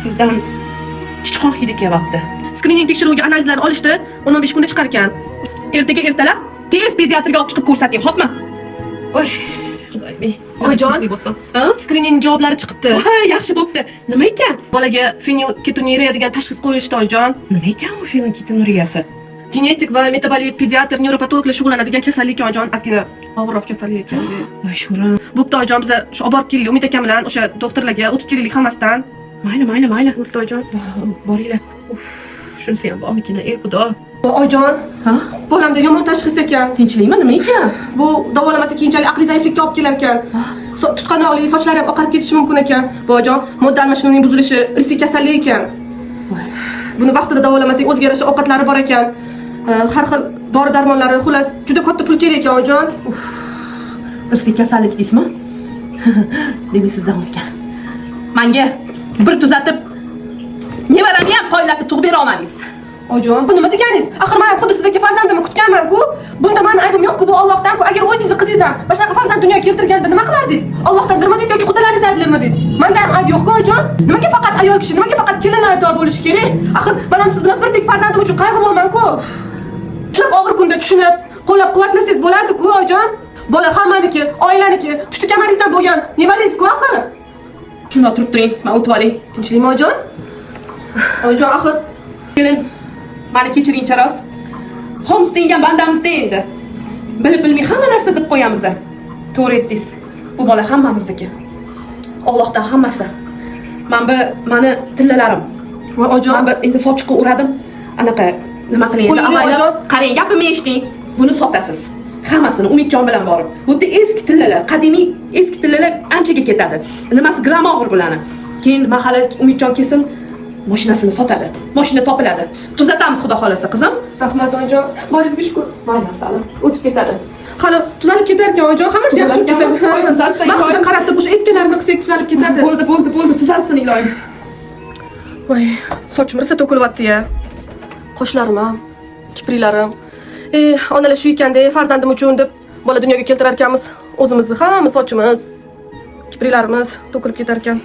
Sizdan chichqon hidi kelyapti. Skrining tekshiruviga analizlarni olishdi, 10-15 kunda chiqar ekan. Ertaga ertalab tez pediatrga olib chiqib ko'rsating, xo'pmi? Oy, xudoyim. Oyijon. Tinchlik bo'lsin. Ha? Skrining javoblari chiqibdi. Voy, yaxshi bo'pti. Nima ekan? Bolaga fenilketonuriya degan tashxis qo'yishdi, oyijon. Nima ekan u fenilketonuriyasi? Genetik va metabolik pediatr, nevropatologlar shug'ullanadigan kasallik ekan, oyijon. Ozgina og'irroq kasallik ekan. Voy, sho'rim. Bo'pti, oyijon, biza shu olib borib kelaylik, Umid akam bilan o'sha doktorlarga o'tib kelaylik hammasidan. Mayli, mayli, mayli. Bo'pti, oyijon. Boringlar. Uf, shunisi ham bormikin, ey xudo. Oyijon, Ha? bolamda yomon tashxis ekan. Tinchlikmi, nima ekan? Bu davolamasa keyinchalik aqliy zaiflikka olib kelar ekan. Tutqanoqli, sochlari ham oqarib ketishi mumkin ekan. Bojon, modda almashinuvining buzilishi irsiy kasallik ekan. Voy. Buni vaqtida davolamasak o'ziga yarasha ovqatlari bor ekan. Har xil dori darmonlari, xullas juda katta pul kerak ekan, oyijon. Irsiy kasallik deysizmi? Demak, sizdan o'tgan. Manga bir tuzatib nevarani ham qoyillatib tug'ib bera olmadingiz. Oyijon, bu nima deganingiz? Axir men ham xuddi sizdagi farzandimni kutganman-ku. Bunda mani aybim yo'q-ku, bu Allohdan-ku. Agar o'zingizni qizingizdan mana shunaqa farzand dunyoga keltirganda nima qilardingiz? Allohdan dirmadingiz yoki qudalaringiz ayblarmidingiz? Menda ham ayb yo'q-ku, oyijon. Nimaga faqat ayol kishi, nimaga faqat kelin aybdor bo'lishi kerak? Axir men ham siz bilan birdek farzandim uchun qayg'uryapman-ku. Shunaqa og'ir kunda tushunib, qo'llab-quvvatlasangiz bo'lardi-ku, oyijon. Bola hammaniki, oilaniki, pushti kamaringizdan bo'lgan nevarangiz-ku axir. Shundoq turib turing, man o'tib olay. Tinchlikmi, oyijon? Oyijon, axir Kelin, mani kechiring charos. Xoms degan bandamizda endi. Bilib bilmay hamma narsa deb qo'yamiz. To'g'ri aytdingiz. Bu bola hammamizniki. Allohdan hammasi. Man bu mani tillalarim. Voy, oyijon. Man bu endi sochiqqa uradim. Anaqa nima qiling endi Qo'ying, avaylab. oyijon. Qarang, gapimni eshiting. Buni sotasiz. Hammasini Umidjon bilan borib. Bu yerda eski tillalar, qadimiy eski tillalar anchaga ketadi. Nimasi gram og'ir bularni. Keyin mahalla Umidjon kelsin, mashinasini sotadi. Mashina topiladi. Tuzatamiz xudo xolasa, qizim. Rahmat, oyijon. Boringizga shukur. Mayli, asalim. O'tib ketadi. Hali tuzalib ketar ekan, oyijon, hammasi yaxshi bo'lib ketadi. Voy, tuzalsa, Vaqtida iloyim. qaratib o'sha aytganlarini qilsak tuzalib ketadi. Bo'ldi, bo'ldi, bo'ldi, tuzalsin iloyim. Voy, sochim rosa to'kilyapti-ya. Qoshlarim ham, kipriklarim. Onalar shu ekanda, farzandim uchun deb bola dunyoga keltirar ekanmiz. O'zimizni hamma sochimiz, kipriklarimiz to'kilib ketar ekan.